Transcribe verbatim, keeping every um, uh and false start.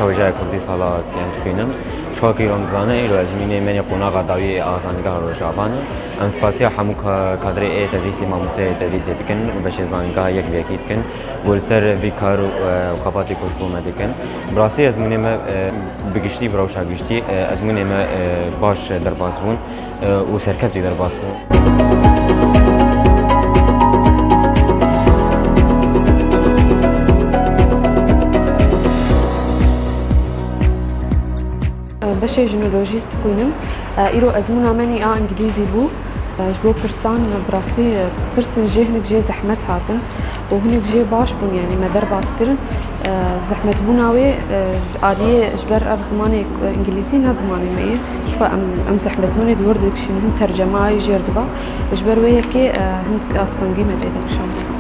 Rojaya Kurdî sala siyem dixwînim. Çiwakî em dizane, îro ezmûnê me yê qonaxa dawî a Zanîngeha Rojava ne. Em spasiya hemû ka-, kadrê ê tedrîsê, mamosteyê tedrîsê dikin û beşê zanîngeha yek bi yekî dikin. Û li ser vî kar û, e, û xebatê ku ji bo me dikin. Bi rastî ezmûnê me, e, bi giştî, bi rewşa giştî, e, ezmûnê me, e, baş derbas bûn, e, û serkeftî derbas bûn. Beşê jinolojîst dixwînim. Îro ezmûna me nî a îngilîzî bû. Ji bo pirsan, bi rastî, pirsên jê hinek jê zehmet hatin û hinek jê baş bûn, yanî me derbas kirin. Zehmetbûna wê, aliyê ji ber ev zimanê îngilîzî ne zimanê me ye. Ji xwe em, em zehmetbûnê di wir dikişînin, hûn tercemeyê jêr diba. Ji ber wê yekê, hin astengî me tê de kişandin.